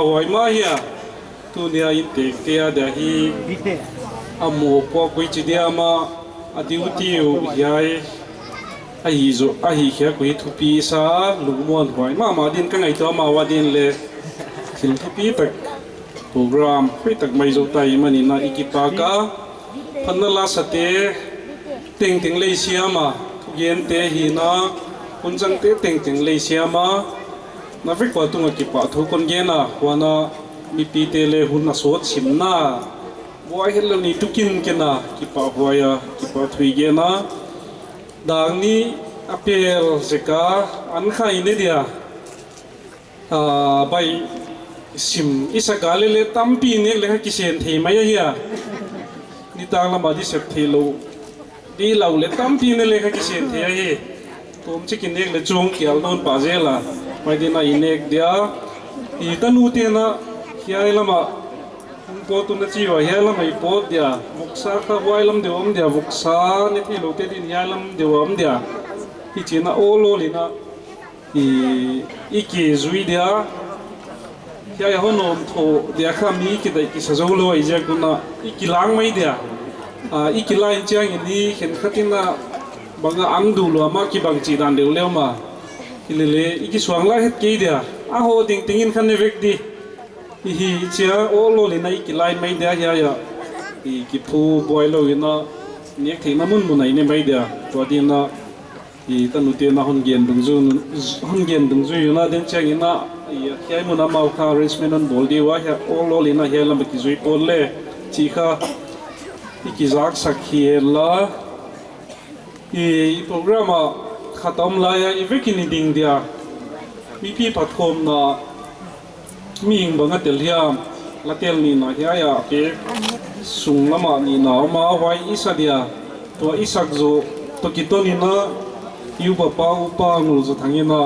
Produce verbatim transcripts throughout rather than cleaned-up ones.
Huai mah hia, tuni a in tengte a dia hi, a mawpuak ui chi diam a, a diu tiu hiai, ahi zaw, ahi khiak ui thupi sa, lungmuanhuai mahmah din ka ngaihtuah, amau a din leh thil thupi tak, program hoih tak mai zou ta ahihmanin i kipak a, phatna la sate tengteng lei siam a, thugente hi'n a, hun zangte tengteng lei siam a, na vek ua tung a kipahthu kon gen a, huan a mipite leh hun a sawt simna buai hetlou ni tukin ken a kipahhuai a, kipahthu i gen a, dang ni a pel zek a an khai ne dia. Ah, bai sim i sak a leh leh tampi nek leh kha kisen thei mai ahi a. Nitang lam a di sep theilou di lou leh tampi nek leh kha kisen thei ahi. Tum chik i nek leh chuang kial nawn pah zel a. Mai din a i nek dia. I tanu te'n a hiai lam a hong pawt un a chi ua, hiai lam a i pawt dia. Voksa kha huai lam deuh a om dia. Voksa ne theilou te din hiai lam deuh a om dia. Hichi'n a awl awl in a i, i kizui dia. Hiai a hon om tho dia kha mi kidaih kisa zou lou ahi ziak un a i kilang mai dia. Ah, i kilang chiangin i khenkhat in a bang a ang dulua mah kibang chih dan deuh leh mah. Hilele i kisuang lai het kei dia. A hoh tengteng in kha ne vek di. I hi chia awl awl in a i kilang mai dia hiai a. I kiphu buai lou in a nek theihna munmun a i ne mai dia. Tua din a i tanu te'n a hon gen dungzui, hon gen dungzui un a den chiangin a, i hiai mun a amau kha arrangement hon bawl di ua, hiai awl awl in a hiai lam a kizui pawl leh chih kha i kizaksak hi la. I program a khat om lai a i vekin i ding dia. Mipi phatkhawmna mihing bang a tel hiam, la tel nihna hiai a ke sung lam a nihna om a, huai i sa dia. Tua i sak zoh toh kiton in a i upa pa Upa Ngulzathang in a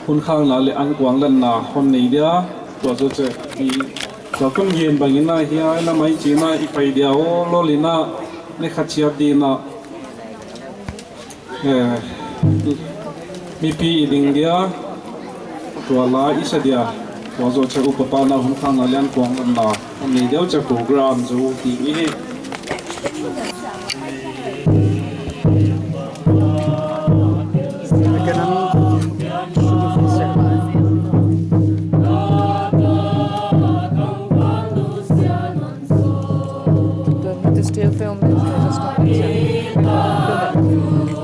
hun khakna leh ankuanglatna hon nei dia. Tua zoh chiah i, tua kon gen bang in a hiai lam a i chi'n a i pai dia awl awl in a ne kha chiat di in a. Eh, mipi i ding dia, tua la i sa dia, tua zoh chiah upa pa'n a hun khakna leh ankuanglatna hon nei dia, huchiin program zou ding i hi. Do I need to still film this? I just don't need to film it.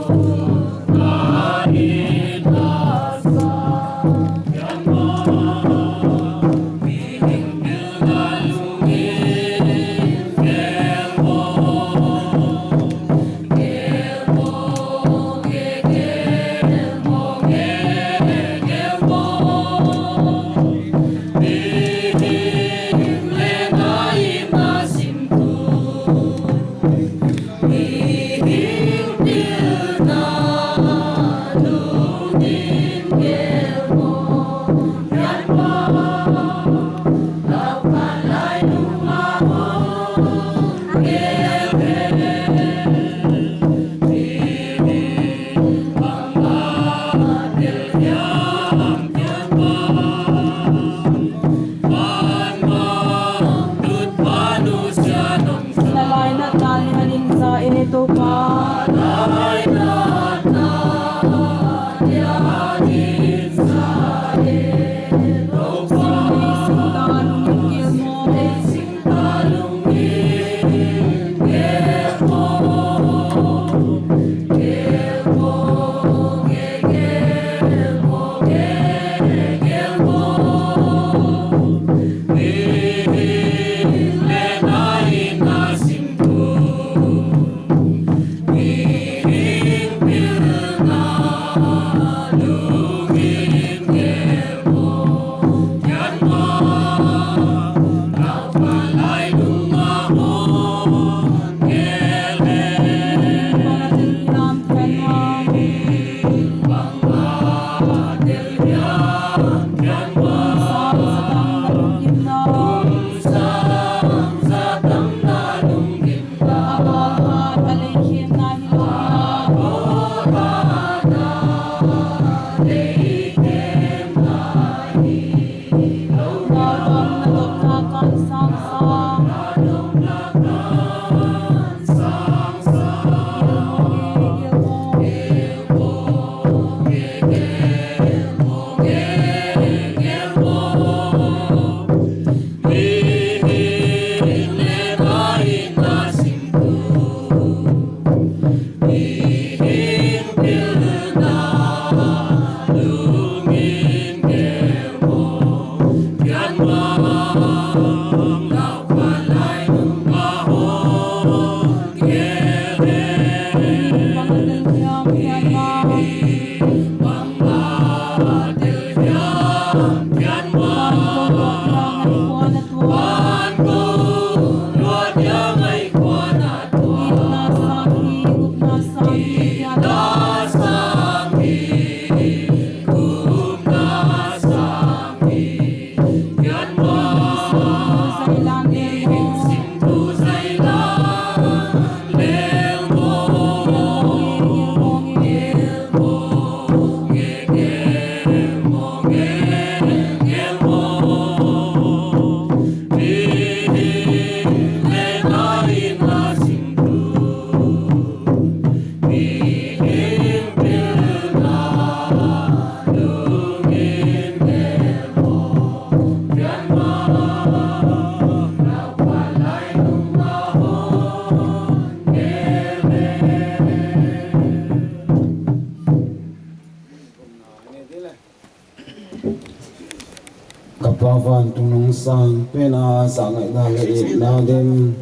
Nungsang pen a zangaihna leh itna dim.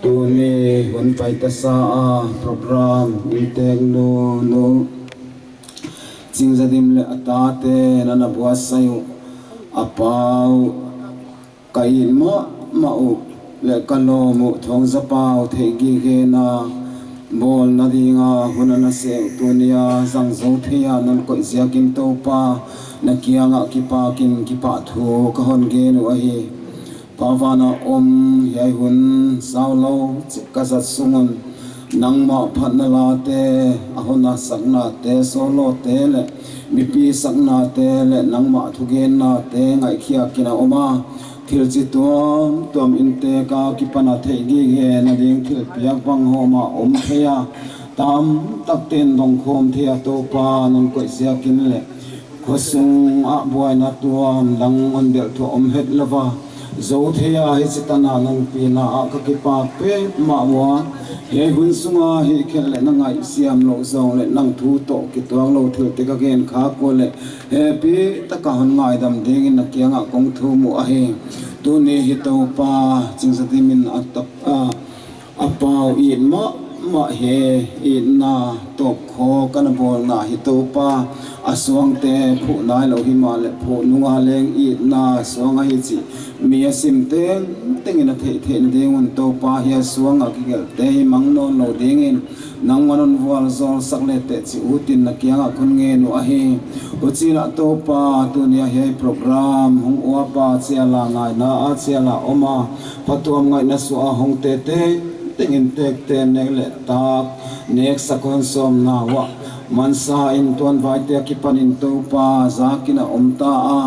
Tuni hun paita sa a program inteknu, Nu Chingzadim leh a tate'n a na buatsai uh, a pa uh, ka it mahmah uh leh ka lawm uh Thongza Pau theihgigena bawlna dinga hun a na seh uh tuni a zang zou thei a non koih ziakin Toupa, na kiangah kipakin kipahthu ka hon gen uh ahi. Pa van a om, hiai hun saulou chik ka zat sung un nangmah phatna late, a hon a saknate, sawtlawte leh mipi saknate leh nangmah thugennate ngaihkhiakin a om a, thil chi tuamtuam intek a kipan a theihgigena ding thilpiak bang hawm a om thei a, tamtakte'n dongkhawm thei a Toupa non koih ziakin leh khosung ah buaina tuam dang hon delh thuah om het lou a, zou thei a hichi tan a non pina ah ka kipak petmah ua. Hiai hun sunga hihkhelh leh na ngaihsiam louh zawng leh nang thu toh kituak lou thilte ka gen khak ua leh hepi taka hon ngaidam dingin na kiangah kong thum uh ahi. Tuni hi Toupa, Chingzadim in a tak a a pa uh it mahmah hi, itna tawpkhawk a na bawlna hi Toupa, a suangte phuh nailou himahleh phuh nunga leng itna suang ahi chih mi a sim tengtengin a theihtheihna ding un Toupa, hiai suang a kigelhte hi mang nawnlou dingin nangman hon vualzawlsak leh teh chih utin na kiangah kon ngen uh ahi. Huchi lah Toupa, tuni a hiai program hong uap a, chial a ngaihna a chial a om a, phatuam ngaihna suah a hongte tengteng intekte nek leh tak neksak hon sawmna uah mansa in tuanvaite akipanin Toupa zakin a om ta a,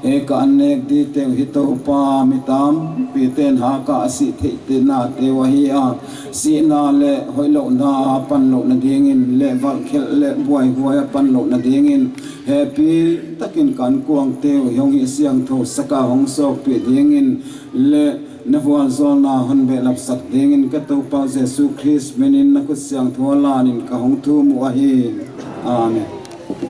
hiai ka an nek dite uh hi Toupa, mi tampite'n hak a a sih theihte nate uh ahi a, sihna leh hoihlouhna a panlouhna dingin leh valhkhelh leh buaihuai a panlouhna dingin hepi takin ka ankuangte uh hong hihsiangthou sak a hong sawkpih dingin leh na vualzawlna hon behlapsak dingin ka Toupa uh Jesu Khrist minin na khut siangthou a lanin ka hong thum uh ahi. Amen.